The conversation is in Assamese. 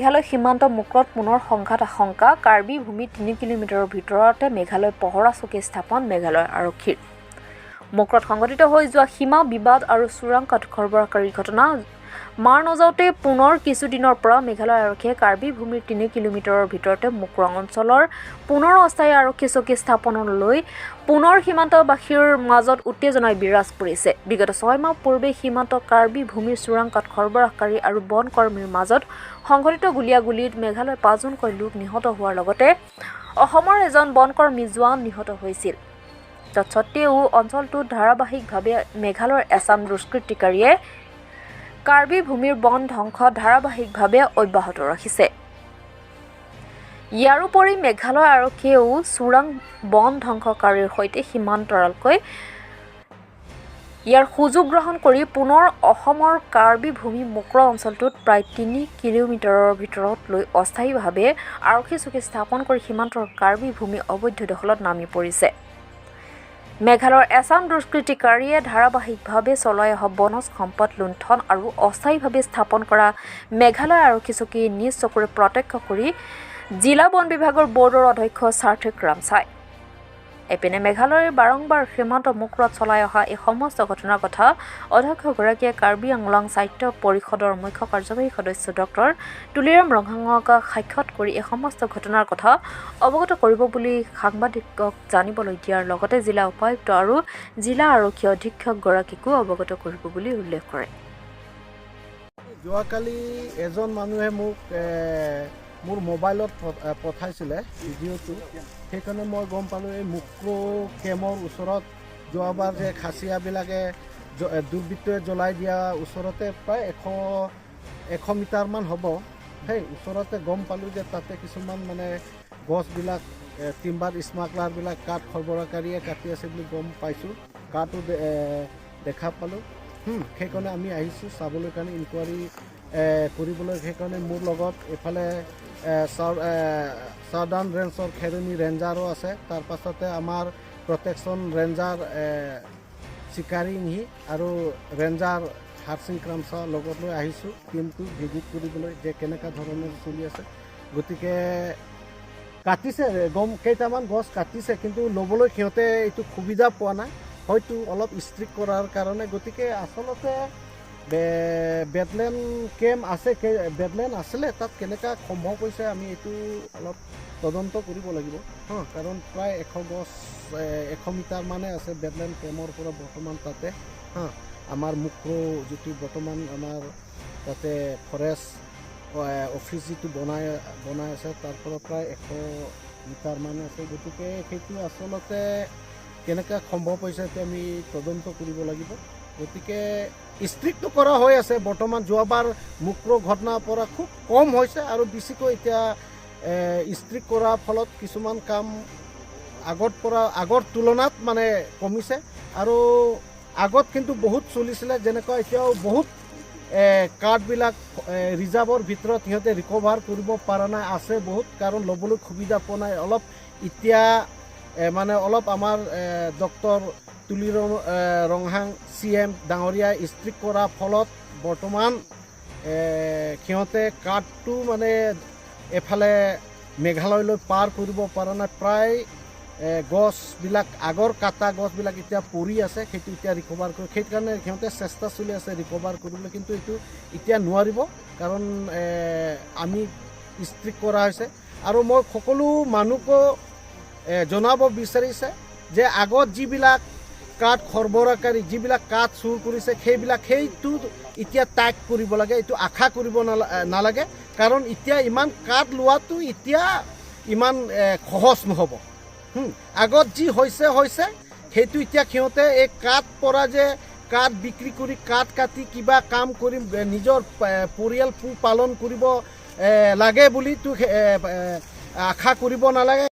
মেঘালয় সীমান্ত মুক্ৰত পুনৰ সংঘাত আশংকা। কাৰ্বি ভূমি 3 কিলোমিটাৰৰ ভিতৰতে মেঘালয় পহৰা চকী স্থাপন মেঘালয় আৰক্ষীৰ। মুক্ৰত সংঘটিত হৈ যোৱা সীমা বিবাদ আৰু চোৰাং কাঠ সৰবৰাহকাৰীৰ ঘটনা মাৰ নাযাওঁতে পুনৰ কিছুদিনৰ পৰা মেঘালয় আৰক্ষীয়ে কাৰ্বি ভূমিৰ 3 কিলোমিটাৰৰ ভিতৰতে মুক্ৰং অঞ্চলৰ পুনৰ অস্থায়ী আৰক্ষী চকী স্থাপনলৈ পুনৰ সীমান্তবাসীৰ মাজত উত্তেজনাই বিৰাজ কৰিছে। বিগত 6 মাহ পূৰ্বে সীমান্ত কাৰ্বি ভূমিৰ চোৰাং কাঠ সৰবৰাহকাৰী আৰু বন কৰ্মীৰ মাজত সংঘটিত গুলীয়াগুলীত মেঘালয়ৰ পাঁচজনকৈ লোক নিহত হোৱাৰ লগতে অসমৰ এজন বনকৰ্মী জোৱান নিহত হৈছিল। তৎসত্ত্বেও অঞ্চলটোত ধাৰাবাহিকভাৱে মেঘালয়ৰ এচাম দুষ্কৃতিকাৰীয়ে কাৰ্বি ভূমিৰ বন ধ্বংস ধাৰাবাহিকভাৱে অব্যাহত ৰাখিছে। ইয়াৰোপৰি মেঘালয় আৰক্ষীয়েও চোৰাং বন ধ্বংসকাৰীৰ সৈতে সমান্তৰালকৈ ইয়াৰ সুযোগ গ্ৰহণ কৰি পুনৰ অসমৰ কাৰ্বি ভূমি মুক্ৰ অঞ্চলটোত প্ৰায় 3 কিলোমিটাৰৰ ভিতৰত লৈ অস্থায়ীভাৱে আৰক্ষী চকী স্থাপন কৰি সীমান্তৰ কাৰ্বি ভূমি অবৈধ দখলত নামি পৰিছে। মেঘালয়ৰ এচাম দুষ্কৃতিকাৰীয়ে ধাৰাবাহিকভাৱে চলাই অহা বনজ সম্পদ লুণ্ঠন আৰু অস্থায়ীভাৱে স্থাপন কৰা মেঘালয় আৰক্ষী চকী নিজ চকুৰে প্ৰত্যক্ষ কৰি জিলা বন বিভাগৰ বৰ্ডৰ অধ্যক্ষ সাৰ্থক ৰামচাই। এপিনে মেঘালয়ৰ বাৰম্বাৰ সীমান্ত মুক্ৰত চলাই অহা এই সমস্ত ঘটনাৰ কথা অধ্যক্ষগৰাকীয়ে কাৰ্বি আংলং স্বায়ত্ত পৰিষদৰ মুখ্য কাৰ্যবাহী সদস্য ডক্টৰ তুলিৰাম ৰংহাঙক সাক্ষাৎ কৰি এই সমস্ত ঘটনাৰ কথা অৱগত কৰিব বুলি সাংবাদিকক জানিবলৈ দিয়াৰ লগতে জিলা উপায়ুক্ত আৰু জিলা আৰক্ষী অধীক্ষকগৰাকীকো অৱগত কৰিব বুলি উল্লেখ কৰে। যোৱাকালি এজন মানুহে মোক মোৰ মোবাইলত পঠাইছিলে ভিডিঅ'টো। সেইকাৰণে মই গম পালোঁ, এই মুক্ৰ কেমৰ ওচৰত যোৱাবাৰ যে খাচীয়াবিলাকে দুৰ্বৃত্তই জ্বলাই দিয়া ওচৰতে প্ৰায় 100 মিটাৰমান হ'ব, সেই ওচৰতে গম পালোঁ যে তাতে কিছুমান মানে গছবিলাক টিম্বাৰ স্মাগলাৰবিলাক, কাঠ সৰবৰাহকাৰীয়ে কাটি আছে বুলি গম পাইছোঁ। কাঠো দেখা পালোঁ। সেইকাৰণে আমি আহিছোঁ চাবলৈ কাৰণে, ইনকুৱাৰী কৰিবলৈ। সেইকাৰণে মোৰ লগত এইফালে চাউদাৰ্ণ ৰেঞ্জৰ খেৰণি ৰেঞ্জাৰো আছে। তাৰপাছতে আমাৰ প্ৰটেকশ্যন ৰেঞ্জাৰ চিকাৰী ইংহি আৰু ৰেঞ্জাৰ হাৰচিং ক্ৰামচা লগত লৈ আহিছোঁ টীমটো ভিজিট কৰিবলৈ যে কেনেকুৱা ধৰণৰ চলি আছে। গতিকে কাটিছে, গম কেইটামান গছ কাটিছে, কিন্তু ল'বলৈ সিহঁতে এইটো সুবিধা পোৱা নাই, হয়তো অলপ ষ্ট্ৰিক্ট কৰাৰ কাৰণে। গতিকে আচলতে বেডলেণ্ড কেম্প আছে, বেডলেণ্ড আছিলে, তাত কেনেকুৱা সম্ভৱ হৈছে আমি এইটো অলপ তদন্ত কৰিব লাগিব। হা, কাৰণ প্ৰায় 100 গছ, 100 মিটাৰ মানে আছে বেডলেণ্ড কেম্পৰ পৰা বৰ্তমান তাতে। হা, আমাৰ মুক্ৰ যিটো বৰ্তমান আমাৰ তাতে ফৰেষ্ট অফিচ যিটো বনাই বনাই আছে, তাৰ পৰা প্ৰায় 100 মিটাৰ মানে আছে। গতিকে সেইটো আচলতে কেনেকৈ সম্ভৱ হৈছে সেইটো আমি তদন্ত কৰিব লাগিব। গতিকে ষ্ট্ৰিক্টটো কৰা হৈ আছে বৰ্তমান। যোৱাবাৰ মুক্ৰ ঘটনাৰ পৰা খুব কম হৈছে আৰু বেছিকৈ এতিয়া ষ্ট্ৰিক্ট কৰাৰ ফলত কিছুমান কাম আগত পৰা আগৰ তুলনাত মানে কমিছে। আৰু আগত কিন্তু বহুত চলিছিলে, যেনেকুৱা এতিয়াও বহুত কাঠবিলাক ৰিজাৰ্ভৰ ভিতৰত সিহঁতে ৰিকভাৰ কৰিব পৰা নাই, আছে বহুত, কাৰণ ল'বলৈ সুবিধা পোৱা নাই। অলপ এতিয়া মানে অলপ আমাৰ doctor Tuliram Ronghang C M ডাঙৰীয়াই ষ্ট্ৰিক্ট কৰাৰ ফলত বৰ্তমান সিহঁতে কাঠটো মানে এফালে মেঘালয়লৈ পাৰ কৰিব পৰা নাই। প্ৰায় গছবিলাক, আগৰ কাটা গছবিলাক এতিয়া পৰি আছে। সেইটো এতিয়া ৰিকভাৰ কৰি সেইকাৰণে সিহঁতে চেষ্টা চলি আছে ৰিকভাৰ কৰিবলৈ, কিন্তু এইটো এতিয়া নোৱাৰিব, কাৰণ আমি ষ্ট্ৰিক্ট কৰা হৈছে। আৰু মই সকলো মানুহকো জনাব বিচাৰিছে যে আগত যিবিলাক কাঠ সৰবৰাহকাৰী, যিবিলাক কাঠ চুৰ কৰিছে, সেইবিলাক সেইটো এতিয়া ত্যাগ কৰিব লাগে। এইটো আশা কৰিব নালাগে, কাৰণ এতিয়া ইমান কাঠ লোৱাটো এতিয়া ইমান সহজ নহ'ব। আগত যি হৈছে হৈছে, সেইটো এতিয়া সিহঁতে এই কাঠ পৰা যে কাঠ বিক্ৰী কৰি, কাঠ কাটি কিবা কাম কৰি নিজৰ পৰিয়াল পোহপালন কৰিব লাগে বুলিতো আশা কৰিব নালাগে।